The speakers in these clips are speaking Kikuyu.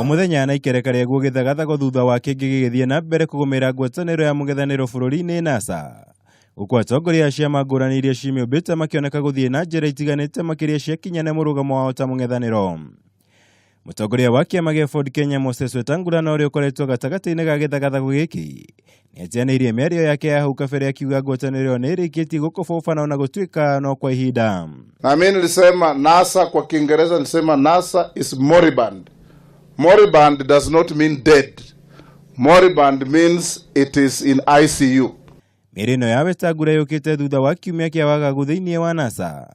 O mũthenya na ikereka rĩaguo gĩthagathago thutha wa kĩngĩ gĩgĩthiĩ na mbere kũgũmĩra ngwatanĩro ya mũng'ethanĩro bũrũri-inĩ NASA, gũkũ atongoria a ciama ngũrani iria cimĩũmbĩte makĩoneka gũthiĩ na njĩra itiganĩte makĩria ciakinya nĩ mũrũgamo wao ta mũng'ethanĩro. Mũtongoria wa kĩama gĩa Ford Kenya Moses Wetangula na ũrĩa ũkoretwo gatagatĩ-inĩ ga gĩthagathago gĩkĩ nĩatianĩirie mĩario yake ya hau kabere akiuga ngwatanĩro ĩyo nĩ ĩrĩkĩtie gũkũbũbana ona gũtuĩka no kwa ihinda. Na mimi nilisema NASA, kwa Kiingereza nilisema NASA is moribund. Moribund does not mean dead. Moribund means it is in ICU. Mĩario ĩno ya Wetangula yũkĩte thutha wa kiumia kĩa wagagu thĩinĩ wa NASA,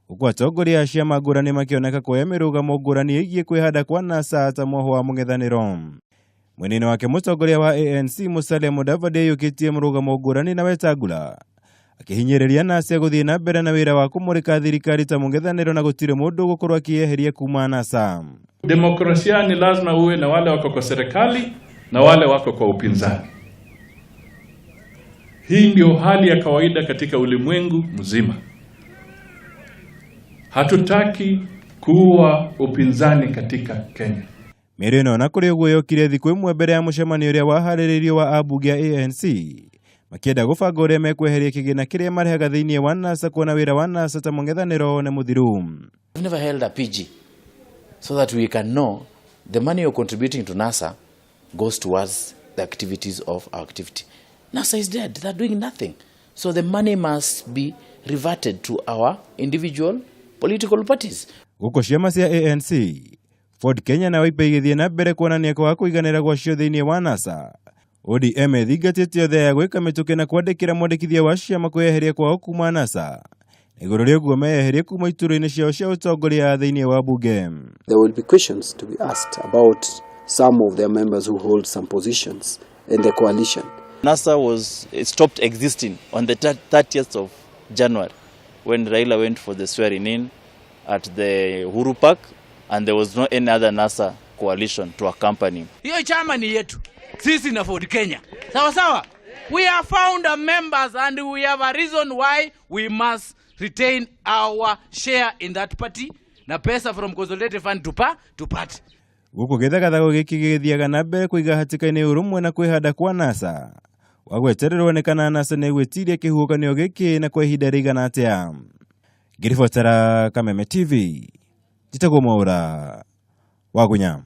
gũkũ atongoria a ciama ngũrani makĩoneka kuoya mĩrũgamo ngũrani ĩgiĩ kwĩhanda kwa NASA ta mwoho wa mũng'ethanĩro. Mwena-inĩ wake mũtongoria wa ANC Musalia Mudavadi aiyũkĩtie mũrũgamo ngũrani na Wetangula, akĩhinyĩrĩria NASA gũthiĩ na mbere na wĩra wa kũmũrĩka thirikari ta mũng'ethanĩro na gũtirĩ mũndũ ũgũkorwo akĩyeheria kuma NASA. Demokrasia ni lazima uwe na wale wako kwa serikali na wale wako kwa upinzani. Hii ndio hali ya kawaida katika ulimwengu mzima. Hatutaki kuwa upinzani katika Kenya. Mĩario ĩno na kũrĩ ũguo yokire thikũ ĩmwe mbere ya mũcemanio ũrĩa waharĩrĩirio wa ambunge a ANC makĩenda gũbanga ũrĩa mekweheria kĩgĩna kĩrĩa marehaga thĩinĩ wa NASA kuona wĩra wa NASA ta mũng'ethanĩro nĩ mũthiru. We've never held a PG so that we can know the money you're contributing to NASA goes towards the activities of our activity. NASA is dead. They're doing nothing. So the money must be reverted to our individual political parties. Gũkũ ciama cia ANC, Ford Kenya na Wiper igĩthiĩ na mbere kuonania kwaga kũiganĩra gwacio thĩinĩ wa NASA. ODM ĩthingatĩte othe ya gwĩka mĩtũkĩ na kwandĩkĩra mwandĩkithia wa ciama kwĩyeheria kwao kuma NASA. Na igũrũ rĩa ũguo meyeherie kuma iturwa-inĩ ciao cia ũtongoria thĩinĩ wa bunge. There will be questions to be asked about some of their members who hold some positions in the coalition. NASA was it stopped existing on the 30th of January when Raila went for the swearing in at the Uhuru Park, and there was no any other NASA coalition to accompany him. Hiyo chama ni yetu sisi na Ford Kenya, sawa sawa. We are founder members and we have a reason why we must retain our share in that party na pesa from Consolidated Fund to party. Gũkũ gĩthagathago gĩkĩ gĩgĩthiaga na mbere kũiga hatĩka-inĩ ũrũmwe na kwĩhanda kwa NASA wagwetererwo nĩ kana NASA nĩ ĩgwĩtiria kĩhuhũkanio gĩkĩ na kwa ihinda rĩigana atĩa. Ngĩribotera Kameme TV, njĩtagwo Mwaũra Wagunya.